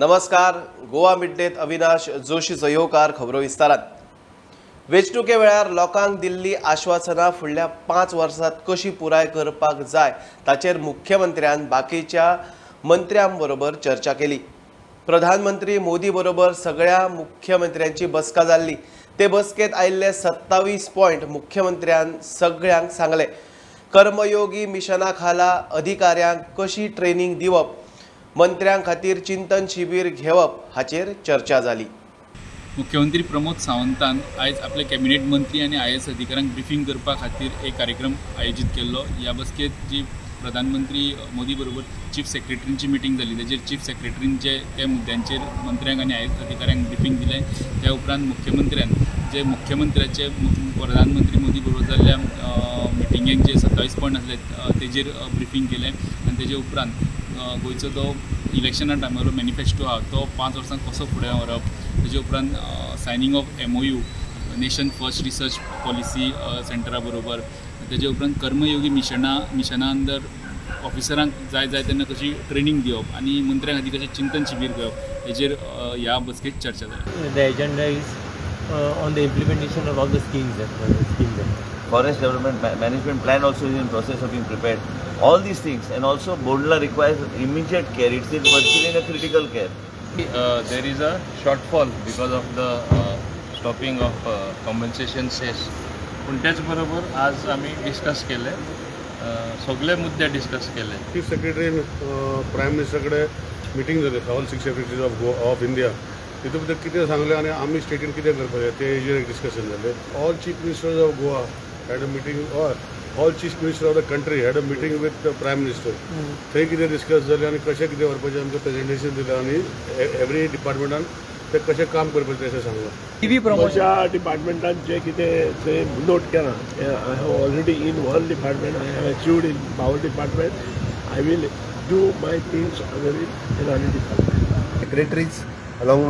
नमस्कार, गोवा मिडडेत अविनाश जोशीचो येवकार खबरो विस्तारात। वेंचणुके वेळार लोकांक दिल्ली आश्वासनां फुडल्या 5 वर्सांत कशी पुराय करपाक जाय ताचेर मुख्यमंत्र्यान बाकीच्या मंत्र्यां बरोबर चर्चा केली। प्रधानमंत्री मोदी बरोबर सगळ्या मुख्यमंत्र्यांची बसका जाल्ली। ते बसकेत आयिल्ले 27 पॉयंट मुख्यमंत्र्यान सगळ्यांक सांगले। कर्मयोगी मिशना खाला अधिकाऱ्यांक कशी ट्रेनिंग दिवप, मंत्र्यां खातीर चिंतन शिबीर घेवप हाचेर चर्चा जाली। मुख्यमंत्री प्रमोद सावंतान आयज आपले कॅबिनेट मंत्री आनी IAS अधिकाऱ्यांक ब्रिफींग करपा खातीर एक कार्यक्रम आयोजीत केल्लो। ह्या बसकेत जी प्रधानमंत्री मोदी बरोबर चीफ सेक्रेटरींची मिटींग जाली तेजेर चीफ सेक्रेटरींचे त्या मुद्द्यांचेर मंत्र्यांक आनी IAS अधिकाऱ्यांक ब्रिफींग दिलें। त्या उपरांत मुख्यमंत्र्यान जे मुख्यमंत्र्याचे प्रधानमंत्री मोदी बरोबर जाल्ल्या मिटिंगेक जे 27 पॉयंट आसले तेजेर ब्रिफींग केलें आनी तेजे उपरांत गोंयचो तो इलेक्शना टायमार मॅनिफेस्टो आहा तो 5 वर्सां कसो फुडें व्हरप, तेजे उपरांत signing of MOU nation first research policy सेंटरा बरोबर, तेजे उपरांत कर्मयोगी मिशना अंदर ऑफिसरांक जाय जाय तेन्ना कशी ट्रेनिंग दिवप आनी मंत्र्यां खातीर कशें चिंतन शिबीर घेवप हेजेर ह्या बसकेत चर्चा जाली। The agenda is on the implementation of all the schemes. Forest development management plan also is in process of being prepared. All these things, and also Bondla requires immediate care. It's virtually in a critical care. There is a shortfall because of the stopping of compensation cess. पूण त्याच बरोबर आज आमी discuss केले, सगळे मुद्दे discuss केले। Chief secretary prime minister कडेन मिटींग जाली, all 6 secretaries of Goa of India. तितून भितर कितें सांगलें आनी आमी स्टेटीन कितें करपाचें ते हेजेर एक डिस्कशन जालें। All chief ministers of Goa had a meeting, or all chief minister of the country had a meeting with the prime minister. थंय कितें डिस्कस जालें आनी कशें कितें व्हरपाचें आमकां प्रेजेंटेशन दिलें आनी एवरी डिपार्टमेंटान ते कशें काम करपाचें तें सांगलां। टीव्ही प्रमोशन डिपार्टमेंटान जें कितें थंय नोट केलां, I have already in one department, I have achieved in power department, I will do my things in other department. Secretaries along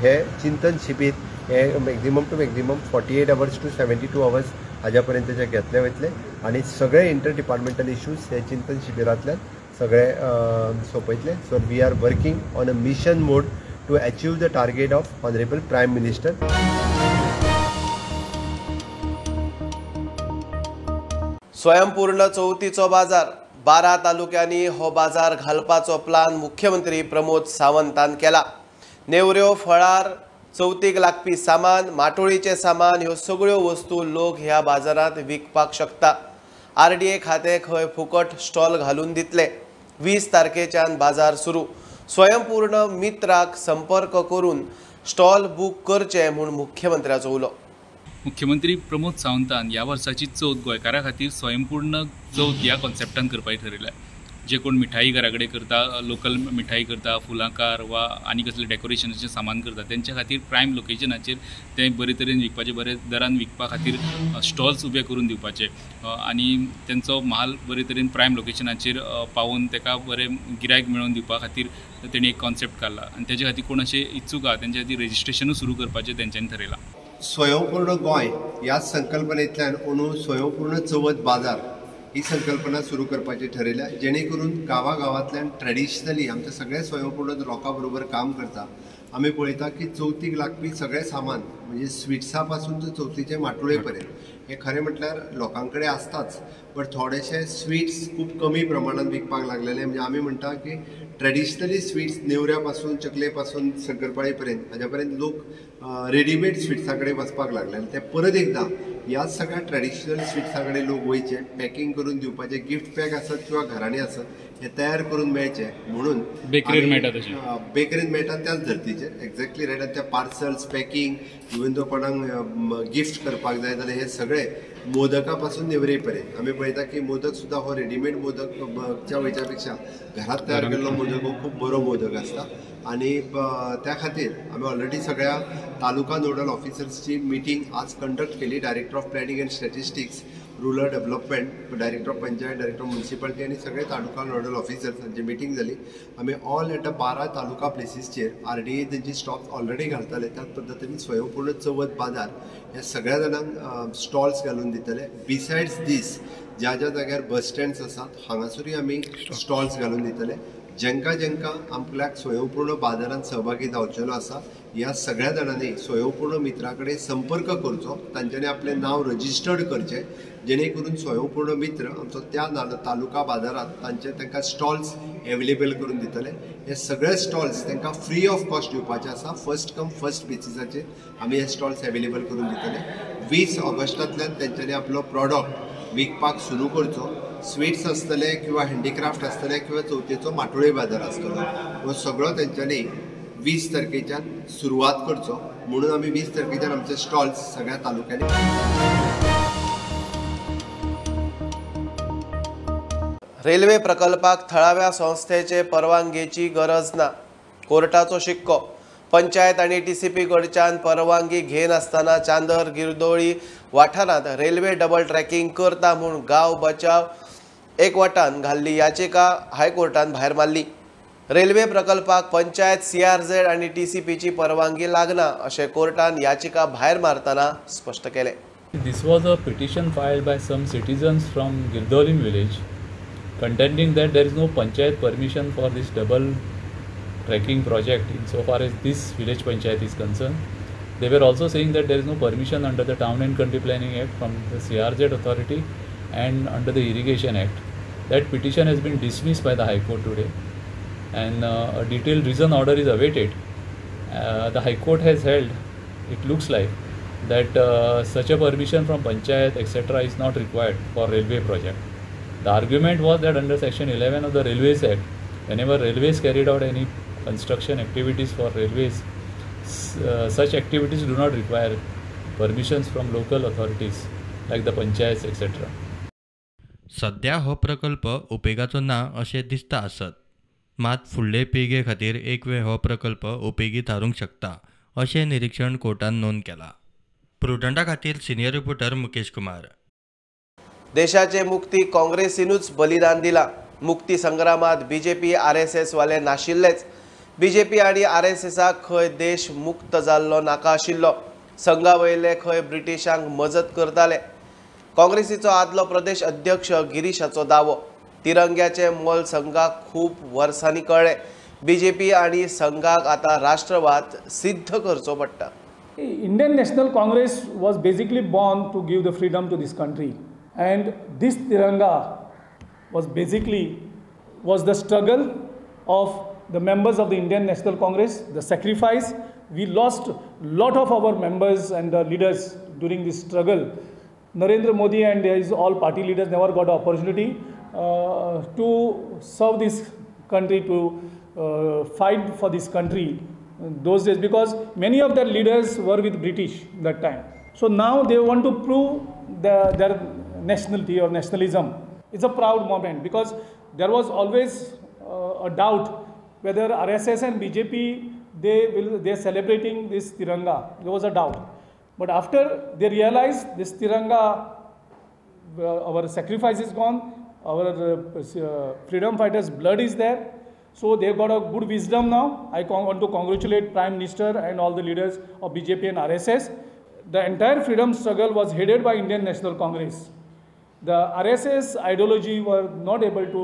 हे चिंतन शिबीर हे maximum to maximum 48 hours to 72 hours हाज्या पर्यंतचे घेतले वयतले आनी सगळे इंटर डिपार्टमेंटल इश्यूज हे चिंतन शिबिरांतल्यान सगळे सोंपयतले। So we are working on a mission mode to achieve the target of honourable prime minister. Swayampurna चवथीचो बाजार 12 तालुक्यांनी हो बाजार घालपाचो प्लान मुख्यमंत्री प्रमोद सावंतान केला। नेवऱ्यो, फळार, चवथीक लागपी सामान, माटोळीचें सामान ह्यो सगळ्यो वस्तू लोक ह्या बाजारांत विकपाक शकता। RDA खातें खंय फुकट स्टॉल घालून दितले। 20 तारखेच्यान बाजार सुरू। स्वयंपूर्ण मित्राक संपर्क करून स्टॉल बूक करचे म्हूण मुख्यमंत्र्याचो उलो। मुख्यमंत्री प्रमोद सावंतान ह्या वर्साची चवथ गोंयकारां खातीर स्वयंपूर्ण चवथ ह्या कॉन्सेप्टान करपाचें ठरयलें। जे कोण मिठाई घरा कडेन करता, लोकल मिठाई करता, फुलांकार वा आनी कसलें डेकोरेशनाचें सामान करता तेंच्या खातीर प्रायम लोकेशनाचेर तें बरे तरेन विकपाचें, बरे दरान विकपा खातीर स्टॉल्स उबे करून दिवपाचे आनी तेंचो म्हाल बरे तरेन प्रायम लोकेशनाचेर पावोवन तेका बरें गिरायक मेळोवन दिवपा खातीर तेणी एक कॉन्सेप्ट काडला आनी तेजे खातीर कोण अशें इत्सूक आहा तेंच्या खातीर रजिस्ट्रेशनूय सुरू करपाचें तेंच्यांनी ठरयलां। स्वयंपूर्ण गोंय ह्या संकल्पनेंतल्यान अंदू स्वयंपूर्ण चवथ बाजार ही संकल्पना सुरू करपाची ठरयल्या, जेणे करून गांवागांवांतल्यान ट्रेडिशनली आमच्या सगळे स्वयंपूर्ण लोकां बरोबर काम करता। आमी पळयता की चवथीक लागपी सगळें सामान म्हणजे स्विट्सा पासून ते चवथीचे माटोळे पर्यंत हे खरें म्हटल्यार लोकां कडेन आसताच, बट थोडेशे स्विट्स खूब कमी प्रमाणान विकपाक लागलेले। म्हणजे आमी म्हणटा की ट्रेडिशनली स्विट्स नेवऱ्या पासून, चकले पासून, शंकरपाळी पर्यंत हाज्या पर्यंत लोक रेडीमेड स्विट्सा कडेन वचपाक लागले। ते परत एकदां ह्या सगळ्या ट्रेडिशनल स्विट्सा कडेन लोक वयचे, पॅकिंग करून दिवपाचे, गिफ्ट पॅक आसत किंवा घरांनी आसत हे तयार करून मेळचे म्हणून बेकरीन मेळटा, तशें बेकरीन मेळटा त्याच धर्तीचेर एक्झॅक्टली रायट। आनी त्या पार्सल्स पॅकिंग इवन दो कोणाक गिफ्ट करपाक जाय जाल्यार हे सगळे मोदका पासून नेवरे पर्यंत आमी पळयता की मोदक सुद्दां हो रेडीमेड मोदकच्या वयच्या पेक्षा घरात तयार केल्लो मोदक हो खूब बरो मोदक आसता। आनी त्या खातीर आमी ऑलरेडी सगळ्या तालुका नोडल ऑफिसर्सची मिटींग आज कंडक्ट केली। Director of planning and statistics, rural development, director of panchayat, director of municipality आनी सगळे तालुका नोडल ऑफिसर्स हांची मिटींग जाली। आमी ऑल एट अ 12 तालुका प्लेसीसचेर RDA तेंची स्टॉप ऑलरेडी घालताले त्याच पद्दतीन स्वयंपूर्ण चवथ बाजार ह्या सगळ्या जाणांक स्टॉल्स घालून दितले। बिसायड्स दीस ज्या ज्या जाग्यार बस स्टँड्स आसात हांगासरूय आमी स्टॉल्स घालून दितले। जेंकां जेंकां आपल्याक स्वयंपूर्ण बाजारांत सहभागी जावचेलो आसा ह्या सगळ्या जाणांनी स्वयंपूर्ण मित्रा कडेन संपर्क करचो, तांच्यांनी आपलें नांव रजिस्टर्ड करचें, जेणे करून स्वयंपूर्ण मित्र आमचो त्या तालुका बाजारांत तांचे तांकां स्टॉल्स एवेलेबल करून दितले. हे सगळे स्टॉल्स तांकां फ्री ऑफ कॉस्ट दिवपाचे आसा. फर्स्ट कम फर्स्ट बेसिसाचेर आमी हे स्टॉल्स एवेलेबल करून दितले. 20 ऑगस्टांतल्यान तेंच्यांनी आपलो प्रॉडक्ट विकपाक सुरू करचो. स्वीट्स आसतले किंवा हँडीक्राफ्ट आसतले किंवा चवथीचो माटोळे बाजार आसतलो, हो सगळो तेंच्यांनी 20 तारखेच्यान सुरवात करचो म्हणून आमी 20 तारखेच्यान आमचे स्टॉल्स सगळ्या तालुक्यांनी. रेल्वे प्रकल्पाक थळाव्या संस्थेचे परवानगेची गरज ना, कोर्टाचो शिक्को. पंचायत आनी टीसीपी कडच्यान परवानगी घेनासतना चांदर गिरदोळी वाठारांत रेल्वे डबल ट्रॅकिंग करता म्हूण गांव बचाव एकवटान घाल्ली याचिका हायकोर्टान भायर मारली. रेल्वे प्रकल्पाक पंचायत, सीआरझेड आनी टीसीपीची परवानगी लागना अशें कोर्टान याचिका भायर मारतना स्पश्ट केलें. This was a petition filed by some citizens from Girdolim village contending that there is no panchayat permission for this double tracking project insofar as this village panchayat is concerned. They were also saying that there is no permission under the Town and Country Planning Act from the CRZ authority and under the Irrigation Act. That petition has been dismissed by the High Court today, and a detailed reason order is awaited. The High Court has held, it looks like, that such a permission from panchayat etc. is not required for railway project. The argument was that under section 11 of the Railways Act, whenever railways carried out any construction activities for railways, such activities do not require permissions from local authorities like the panchayats etc. सध्या हो प्रकल्प उपेगाचो ना अशें दिसता आसत, मात फुडले पिळगे खातीर एक वेळ हो प्रकल्प उपेगी थारूंक शकता अशें निरीक्षण कोर्टान नोंद केलां. प्रुडंटा खातीर सिनियर रिपोर्टर मुकेश कुमार. देशाचे मुक्ती काँग्रेसीनूच बलिदान दिलां. मुक्ती संग्रामात बीजेपी आरएसएस वाले नाशिल्लेच. बीजेपी आनी आरएसएसाक खंय देश मुक्त जाल्लो नाका आशिल्लो. संघा वयले खंय ब्रिटिशांक मजत करताले. काँग्रेसीचो आदलो प्रदेश अध्यक्ष गिरीशाचो दावो. तिरंग्याचे मोल संघाक खूब वर्सांनी कळ्ळें. बीजेपी आनी संघाक आतां राष्ट्रवाद सिद्ध करचो पडटा. Indian National Congress was basically born to give the freedom to this country, and this Tiranga was basically was the struggle of the members of the Indian National Congress, the sacrifice. We lost lot of our members and the leaders during this struggle. Narendra Modi and his all party leaders never got the opportunity to serve this country, to fight for this country those days, because many of their leaders were with British that time. So now they want to prove their nationality or nationalism. It's a proud moment, because there was always a doubt whether RSS and BJP they're celebrating this Tiranga. There was a doubt. But after they realized this Tiranga, our sacrifice is gone, our freedom fighters' blood is there. So they've got a good wisdom now. I want to congratulate Prime Minister and all the leaders of BJP and RSS. The entire freedom struggle was headed by Indian National Congress. The RSS ideology were not able to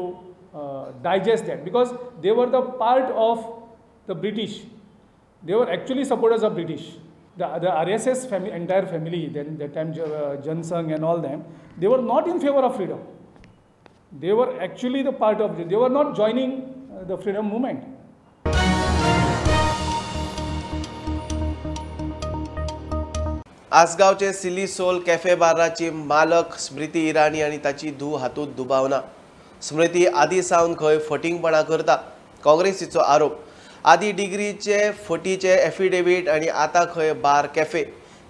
digest that, because they were the part of the British. They were actually supporters of British. The RSS family, entire family, then that time Jan Sangh and all them, they were not in favor of freedom. They were actually the part of, they were not joining the freedom movement. आसगांवचे silly soul cafe बाराची मालक स्मृती इराणी आनी ताची धूव हातूंत दुबावना. स्मृती आदी सावन खंय फटींगपणां करता, काँग्रेसीचो आरोप. आदी डिग्रीचे फटीचे एफिडेवीट आनी आतां खंय bar cafe.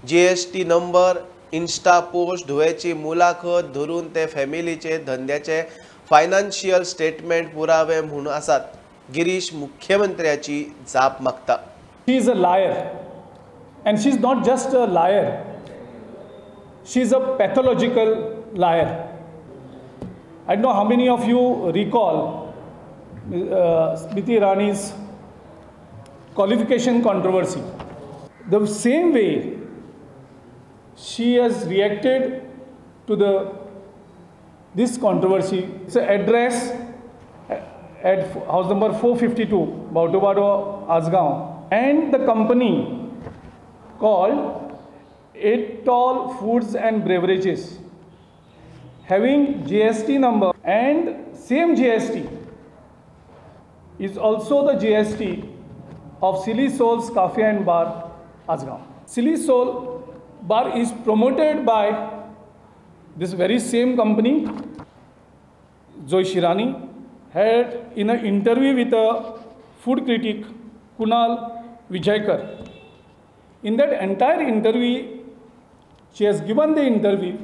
GST number, insta post, धुवेची मुलाखत धरून ते फॅमिलीचे धंद्याचे फायनान्शियल स्टेटमेंट पुरावे म्हूण आसात. गिरीश मुख्यमंत्र्याची जाप मागता. She is a liar, and she is not just a liar, she is a pathological liar. I don't know how many of you recall Smriti Irani's qualification controversy. The same way she has reacted to this controversy. It's an address at house number 452, Bhautubado, Asgaon, and the company called Atoll Foods and Beverages having GST number and same GST is also the GST of Silly Souls Cafe and Bar, Asgaon. Silly Soul Bar is promoted by this very same company. Zoe Shirani had in an interview with a food critic Kunal Vijaykar. In that entire interview, she has given the interview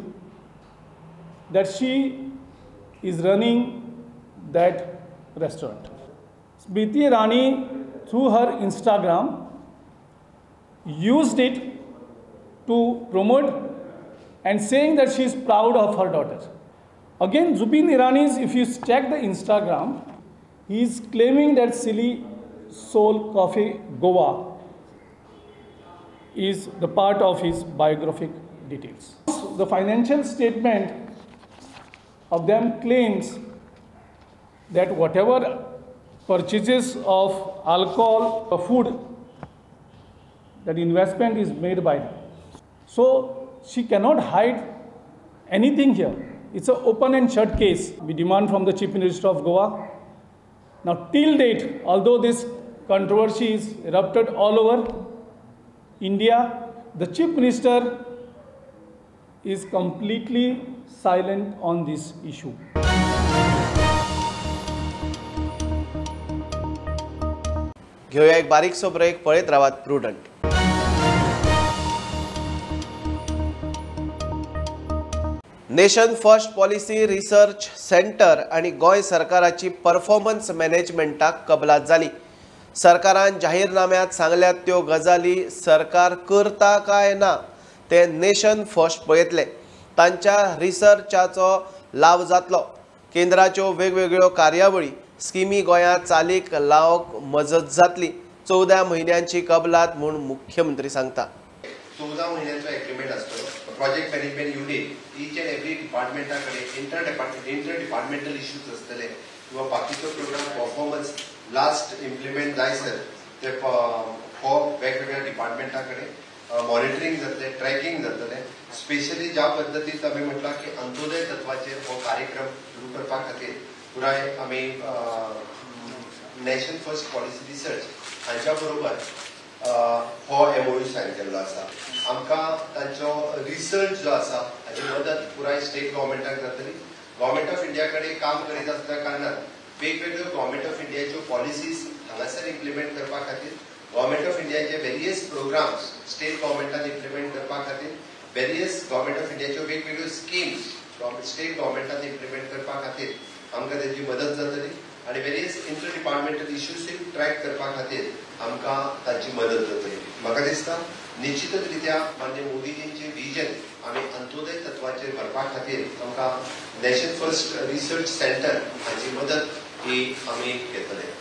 that she is running that restaurant. Smriti Irani, through her Instagram, used it to promote and saying that she is proud of her daughter. Again, Zubin Irani's, if you check the Instagram, he is claiming that Silly Soul Coffee Goa is the part of his biographic details. The financial statement of them claims that whatever purchases of alcohol or food, that investment is made by them. So she cannot hide anything here. It's an open and shut case. We demand from the Chief Minister of Goa. Now till date, although this controversy is erupted all over India, the Chief Minister is completely silent on this issue. घेऊया एक बारीकसो break. पळयत रावात Prudent. Nation first policy research centre आनी गोंय सरकाराची performance मॅनेजमेंटाक कबलात जाली. सरकारान जाहीरनाम्यांत सांगल्यात त्यो गजाली सरकार करता काय ना ते नेशन फर्स्ट पळयतले. तांच्या रिसर्चाचो लाव जातलो. केंद्राच्यो वेगवेगळ्यो कार्यावळी स्किमी गोंयांत चालीक लावंक मजत जातली. 14 म्हयन्यांची कबलात म्हूण मुख्यमंत्री सांगता. 14 म्हयन्यांचो एग्रीमेंट आसतलो. Project management unit each and every डिपार्टमेंटा कडेन इंटर डिपार्टमेंटल इश्यूज आसतले किंवा बाकीचो प्रोग्राम परफॉर्मन्स लास्ट इम्प्लिमेंट जायसर ते हो वेगवेगळ्या डिपार्टमेंटा कडेन मॉनिटरींग जातलें, ट्रॅकिंग जातलें. स्पेशली ज्या पद्दतीन आमी म्हटलां की अंत्योदय तत्वाचेर हो कार्यक्रम सुरू करपा खातीर पुराय आमी नॅशन फर्स्ट पॉलिसी रिसर्च हांच्या बरोबर हो एमओयू सायन केल्लो आसा. आमकां तांचो रिसर्च जो आसा हाची मदत पुराय स्टेट गव्हर्मेंटाक जातली. गव्हर्मेंट ऑफ इंडिया कडेन काम करीत आसल्या कारणान वेगवेगळ्यो गव्हर्मेंट ऑफ इंडियाच्यो पॉलिसीज हांगासर इम्प्लिमेंट करपा खातीर, गव्हर्मेंट ऑफ इंडियाचे वेरियस प्रोग्राम्स स्टेट गव्हर्मेंटान इम्प्लिमेंट करपा खातीर, वेरियस गव्हर्मेंट ऑफ इंडियाच्यो वेगवेगळ्यो स्किम्स स्टेट गव्हर्मेंटान इम्प्लिमेंट करपा खातीर आमकां तेजी मदत जातली आनी वेरियस इंटर डिपार्टमेंटल इश्यूजूय ट्रॅक करपा खातीर आमकां तांची मदत जातली. म्हाका दिसता निश्चितच रित्या माननीय मोदीजींचे विजन आमी अंत्योदय तत्वाचेर व्हरपा खातीर आमकां नॅशन फर्स्ट रिसर्च सेंटर हाची मदत ही आमी घेतले.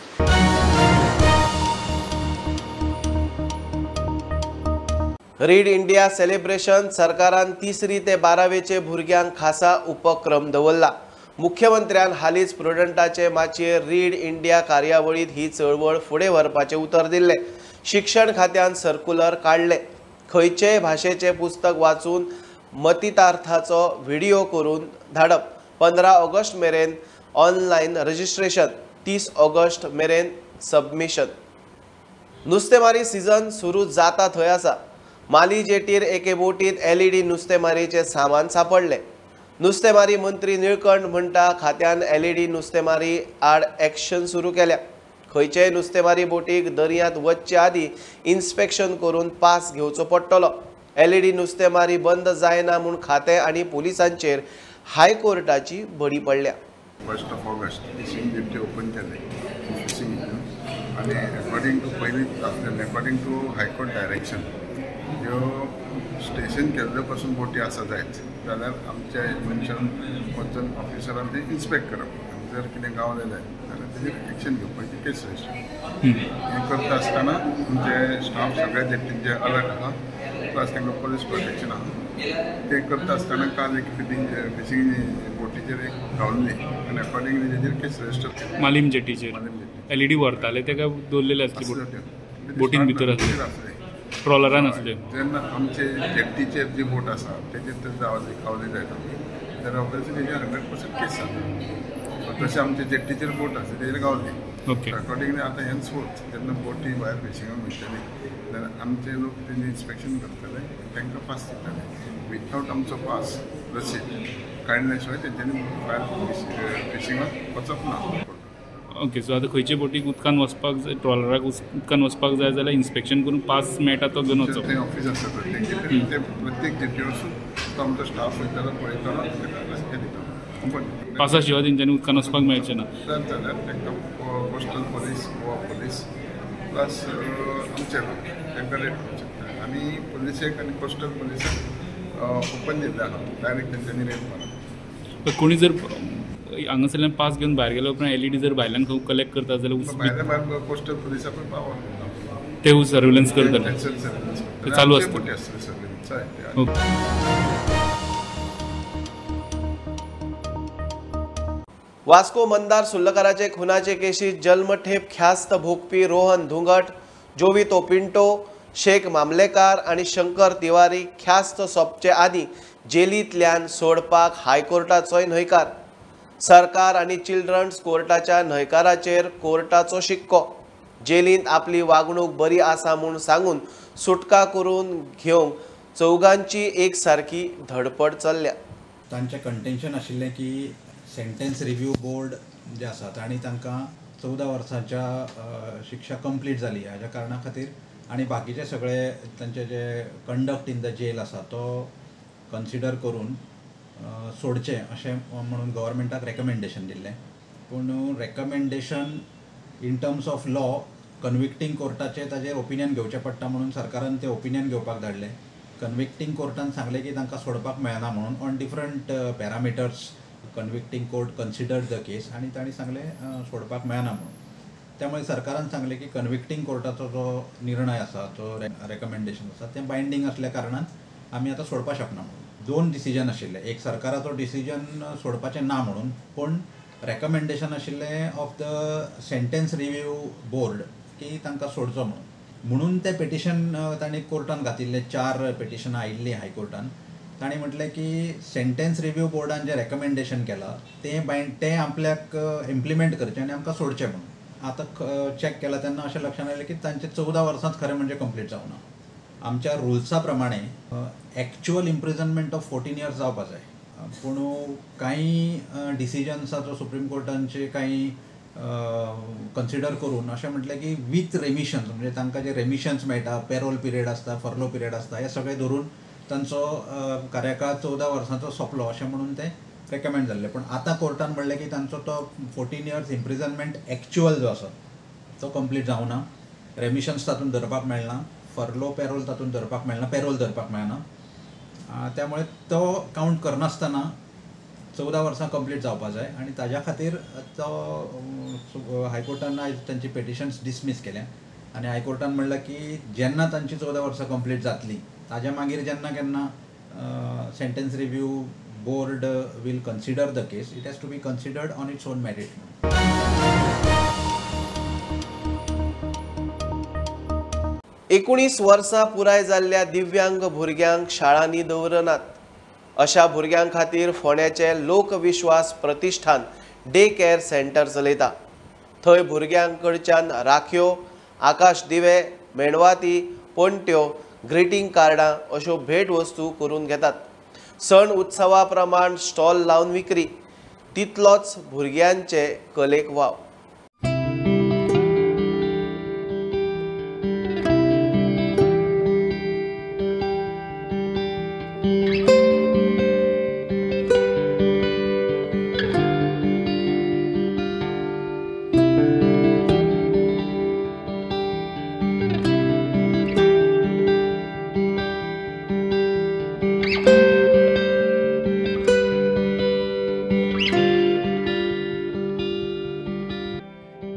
रीड इंडिया सेलिब्रेशन सरकारान 3री ते 12वेचे भुरग्यांक खासा उपक्रम दवरला. मुख्यमंत्र्यान हालींच प्रुडंटाचे माचयेर रीड इंडिया कार्यावळींत ही चळवळ फुडें व्हरपाचें उतर दिल्लें. शिक्षण खात्यान सर्कुलर काडलें. खंयचेय भाशेचें पुस्तक वाचून मतितार्थाचो व्हिडियो करून धाडप. 15 ऑगस्ट मेरेन ऑनलायन रजिस्ट्रेशन, 30 ऑगस्ट मेरेन सबमिशन. नुस्तेमारी सीझन सुरू जाता थंय आसा. माली जेटीर एके बोटींत एलईडी नुस्तेमारीचें सामान सांपडलें. नुस्तेमारी मंत्री निळकंठ म्हणटा खात्यान एलईडी नुस्तेमारी आड एक्शन सुरू केल्या. खंयचेय नुस्तेमारी बोटीक दर्यांत वचचे आदीं इन्स्पेक्शन करून पास घेवचो पडटलो. एलईडी नुस्तेमारी बंद जायना म्हूण खातें आनी पुलिसांचेर हायकोर्टाची बडी पडल्या. 1 August fishing jetty open केले फिशींग आनी अकॉर्डिंग टू पयलींच आसलेलें according to high court direction ह्यो स्टेशन केल्ले पासून बोटी आसा जायत जाल्यार आमच्या मनशान वचून ऑफिसरान तें इन्स्पेक्ट करप आनी जर कितें गावलें जायत जाल्यार तेजेर एक्शन घेवपाची केस रजिस्टर. हें करता आसतना आमचे स्टाफ सगळ्या जेटींचे अलर्ट आहा, प्लस तांकां पोलीस प्रोटेक्शन आहा. तें करता आसतना काल एक फिशींग बोट बोटीचेर एक गावल्ली आनी अकॉर्डिंगली तेजेर केस रजिस्टर केली. मालीम जेटीचेर एलईडी व्हरताले तेका दवरलेले आसले बोटीन भितर आसले, ट्रॉलरान आसले. जेन्ना आमचे जेटीचेर जी बोट आसा तेजेर तर गावली जायना जाल्यार ऑब्वियसली तेजेर 100% केस जाता. तशें आमचे जेटीचेर बोट आसा तेजेर गावली. ओके, अकॉर्डिंगली आतां हेन्सफोर्थ जेन्ना बोटी भायर फिशिंगाक वयतली जाल्यार आमचे लोक तेजें इन्स्पेक्शन करतले, तांकां पास दितले. विथआवट आमचो पास रसीद काडल्या शिवाय तेंच्यांनी भायर फिशिंगाक वचप ना. ओके, सो आतां खंयचे बोटीक उदकान वचपाक जाय, ट्रॉलराक उदकान वचपाक जाय जाल्यार इन्स्पेक्शन करून पास मेळटा तो घेवन वचप. थंय ऑफीस आसता प्रत्येक जेटीर, ते प्रत्येक जेटीर वचून तो आमचो स्टाफ वयतालो, पळयतालो, ताका हे दितालो. पासा शिवाय तेंच्यांनी उदकान वचपाक मेळचें ना जाल्यार तांकां coastal police, Goa police plus आमचे लोक तांकां रेट करूंक शकता. आनी पुलिसेक आनी कोस्टल पुलिसाक ओपन दिल्लें आहा, डायरेक्ट तेंच्यांनी रेट मारप. कोणी जर हांगासरल्यान पास घेवन भायर गेल्या उपरांत एलईडी जर भायल्यान खंय कलेक्ट करता जाल्यार भायल्या भायर कोस्टल पुलिसा पण पावर ते सर्वेलन्स करतले, ते चालू आसता. वास्को मंदार सुर्लकाराचे खुनाचे केशीत जल्मठेप ख्यास्त भोगपी रोहन धुंगट, जोवितो पिंटो, शेख मामलेकार आनी शंकर तिवारी ख्यास्त सोंपचे आदीं जेलींतल्यान सोडपाक हायकोर्टाचोय न्हयकार. सरकार आनी चिल्ड्रन्स कोर्टाच्या न्हयकाराचेर कोर्टाचो शिक्को. जेलींत आपली वागणूक बरी आसा म्हूण सांगून सुटका करून घेवंक चौगांची एक सारकी धडपड चल्ल्या. तांचें कंटेन्शन आशिल्लें की सेंटेन्स रिव्यू बोर्ड जे आसा तांणी तांकां 14 वर्सांच्या शिक्षा कंप्लीट जाली हाज्या कारणा खातीर आनी बाकीचे सगळे तांचे जे कंडक्ट इन the jail आसा तो कन्सिडर करून सोडचें अशें म्हणून गव्हर्मेंटाक रेकमेंडेशन दिल्लें. पूण recommendation in terms of law convicting कोर्टाचें ताजेर ओपिनियन घेवचें पडटा म्हणून सरकारान तें ओपिनियन घेवपाक धाडलें. कन्विक्टींग कोर्टान सांगलें की तांकां सोडपाक मेळना म्हणून on different parameters convicting court considered the case आनी तांणी सांगलें सोडपाक मेळना म्हणून. त्यामुळे सरकारान सांगलें की कन्विक्टींग कोर्टाचो जो निर्णय आसा तो रेकमेंडेशन आसा तें बायंडींग आसल्या कारणान आमी आतां सोडपाक शकना म्हणून. दोन डिसिजन आशिल्ले, एक सरकाराचो डिसिजन सोडपाचें ना म्हणून, पूण रेकमेंडेशन आशिल्लें of the sentence review board की तांकां सोडचो म्हणून. म्हणून तें पिटिशन तांणी कोर्टान घातिल्लें, 4 पिटिशनां आयिल्लीं हायकोर्टान. तांणी म्हटलें की सेंटेन्स रिव्यू बोर्डान जें रेकमेंडेशन केलां तें तें आपल्याक इम्प्लिमेंट करचें आनी आमकां सोडचें म्हणून. आतां चॅक केलां तेन्ना अशें लक्षांत आयलें की तांचें 14 वर्सांच खरें म्हणजे कंप्लीट जावना. आमच्या रुल्सा प्रमाणे एक्च्युअल इम्प्रिजनमेंट ऑफ 14 इयर्स जावपा जाय, पूण कांय डिसिजन्साचो सुप्रीम कोर्टांचे कांय कन्सिडर करून अशें म्हटलें की विथ रेमिशन्स, म्हणजे तांकां जे रेमिशन्स मेळटा, पेरोल पिरियड आसता, फर्लो पिरियड आसता, हे सगळें धरून तांचो कार्यकाळ 14 वर्सांचो सोंपलो अशें म्हणून ते रेकमेंड जाल्ले. पूण आतां कोर्टान म्हणलें की तांचो तो 14 इयर्स इम्प्रिजनमेंट एक्च्युअल जो आसा तो कंप्लीट जावना, रेमिशन्स तातूंत धरपाक मेळना, फर्लो पेरोल तातूंत धरपाक मेळना, पेरोल धरपाक मेळना, त्यामुळे तो कावंट करनासतना 14 वर्सां कंप्लीट जावपा जाय आनी ताज्या खातीर तो हायकोर्टान आयज तांची पिटिशन्स डिसमीस केल्या. आनी हायकोर्टान म्हणलां की जेन्ना तांची 14 वर्सां कंप्लीट जातली ताज्या मागीर जेन्ना केन्ना sentence review board will consider the case, it has to be considered on its own merit. 19 वर्सां पुराय जाल्ल्या दिव्यांग भुरग्यांक शाळांनी दवरनात. अशा भुरग्यां खातीर फोंड्याचे लोकविश्वास प्रतिष्ठान डे केअर सेंटर चलयता. थंय भुरग्यां कडच्यान राखयो, आकाश दिवे, मेणवाती, पणट्यो, ग्रीटिंग कार्डां अश्यो भेट वस्तू करून घेतात. सण उत्सवा प्रमाण स्टॉल लावन विक्री, तितलोच भुरग्यांचे कलेक वाव.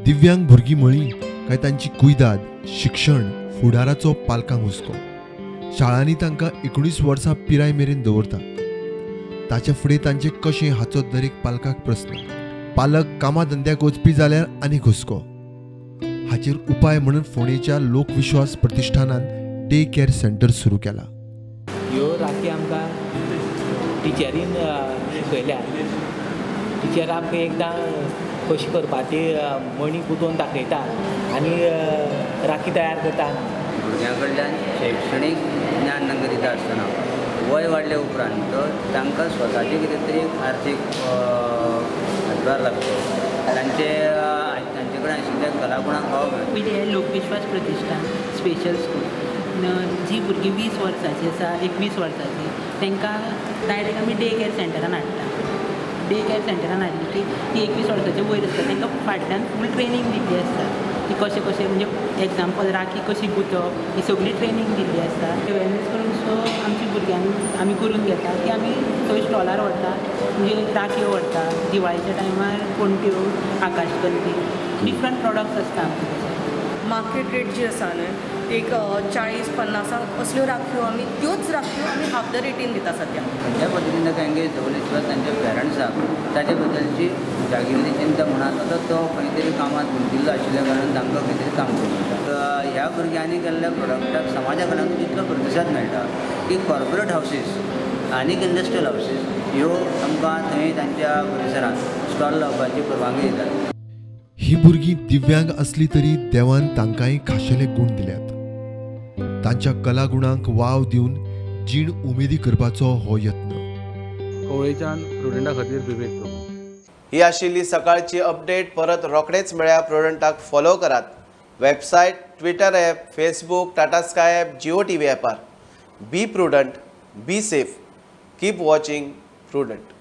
दिव्यांग भुरगीं म्हळीं काय तांची कुयदाद, शिक्षण, फुडाराचो पालकांक हुस्को. शाळांनी तांकां 19 वर्सां पिराय मेरेन दवरतात. ताचे फुडें तांचें कशें हाचो दरेक पालकाक प्रस्न. पालक कामाधंद्याक वचपी जाल्यार आनी हुस्को. हाचेर उपाय म्हणून फोंडेच्या लोकविश्वास प्रतिष्ठानान डे केअर सेंटर सुरू केला. ह्यो राखी आमकां टिचरीन शिकयल्या. टिचर आमकां एकदां कशी करपा ती मणी गुंतोवन दाखयता आनी राखी तयार करता. भुरग्यां कडल्यान शैक्षणीक ज्ञान तांकां दिता आसतना वय वाडल्या उपरांत तांकां स्वताचें कितें तरी आर्थीक हातभार लागता, तांचे तांचे कडेन आशिल्ल्या कलागुणांक वाव मेळटा. पयलीं हें लोकविश्वास प्रतिष्ठान स्पेशल स्कूल, जी भुरगीं 20 वर्सांची आसा, 21 वर्सांची, तांकां डायरेक्ट आमी डे केअर सेंटरान हाडटा. डे केअर सेंटरान हाडली की ती 21 वर्सांचे वयर आसता, तांकां फाटल्यान फूल ट्रेनींग दिल्ली आसता की कशें कशें, म्हणजे एग्जाम्पल राखी कशी गुंतप, ही सगळी ट्रेनींग दिल्ली आसता. अवेरनेस करून सो आमच्या भुरग्यांक आमी करून घेता की आमी थंय स्टॉलार व्हरता, म्हणजे राखयो व्हरता, दिवाळीच्या टायमार पणट्यो, आकाशकंदी, डिफरंट प्रोडक्ट्स आसता आमचे कडेन. मार्केट रेट जी आसा न्हय, एक 40-50 असल्यो राखयो आमी, त्योच राखयो आमी हाफ the रेटीन दिता सद्या. खंयच्या पद्दतीन ताका एंगेज दवरले शिवाय तांच्या पेरंट्साक ताचे बद्दलची जागिल्ली चिंता म्हणात आतां तो खंय तरी कामांत गुंतिल्लो आशिल्ल्या कारणान तांकां खंय तरी काम करूंक मेळटा. ह्या भुरग्यांनी केल्ल्या प्रोडक्टाक समाजा कडल्यान तितलो प्रतिसाद मेळटा की कॉर्पोरेट हावसीस आनीक इंडस्ट्रियल हावसीस ह्यो आमकां थंय तांच्या परिसरांत स्टॉल लावपाची परवानगी दितात. ही भुरगीं दिव्यांग असली तरी देवान तांकांय खाशेले गूण दिल्यात. तांच्या कलागुणांक वाव दिवन जीण उमेदी करपाचो हो यत्न. कवळेच्यान प्रुडंटा खातीर विवेक प्रभू. ही आशिल्ली सकाळची अपडेट. परत रोखडेच मेळ्या. प्रुडंटाक फॉलो करात. Website, Twitter app, Facebook, Tata Sky app, Jio TV ॲपार. Be prudent, be safe, keep watching Prudent.